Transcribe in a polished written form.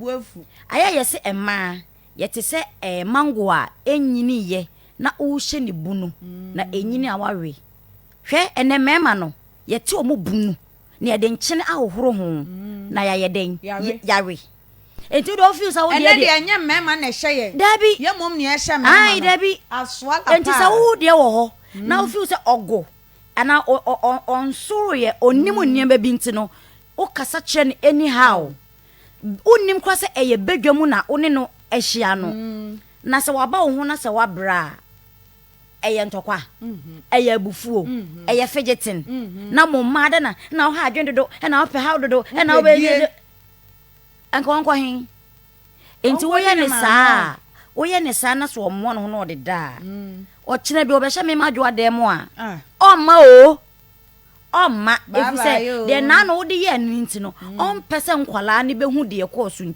Wo bo afu. Ayɛ a yɛse mmaa, yɛte sɛ ɛɛ mango a ɛnyiniiɛ na worehyɛ ne bunu, na ɛnyini a woawe. Hwɛ ɛnɛ mmarima no, yɛte wɔn bunu na yɛde nkyene ahohoro ho na yɛayɛ dɛn? Yɛawe. Yɛawe. Enti wode wofeel sɛ wo deɛ Ɛnɛ deɛ. deɛ ɛnyɛ mmarima na ɛhyɛ yɛn. Dabi. Yɛ mmom na yɛhyɛ mmarima Ae, no. dabi. Asoa la Enti sɛ paa. wo deɛ wɔ hɔ na wofeel sɛ ɔgo anaa ɔnsoroeɛ, ɔnnim nneɛma bi nti no, wokasa kyerɛ no anyhow. Wonnim koraa sɛ ɛyɛ badwa mu na wo ne no ahyia no. Na sɛ waba wo ho na sɛ woabrɛ a, ɛyɛ ntɔkwa, ɛyɛ abufuo, ɛyɛ fidgeting. Na mo mmaa dɛ na na woha adwene dodo, ɛna wopɛ haw dodo, ɛna wobɛ nka wɔnkɔ he? Nti woyɛ ne saa a, woyɛ ne saa na sɛ ɔmmoa ne ho na ɔde da a, ɔkyena bi ɔbɛhyɛ me madwoa dan mu a, ɔmma o. Ɔmma, ɛfiri sɛ deɛ naa na wode yɛɛ no nti no, ɔmpɛ sɛ nkwadaa no bɛhu deɛ ɛkɔɔ so nti.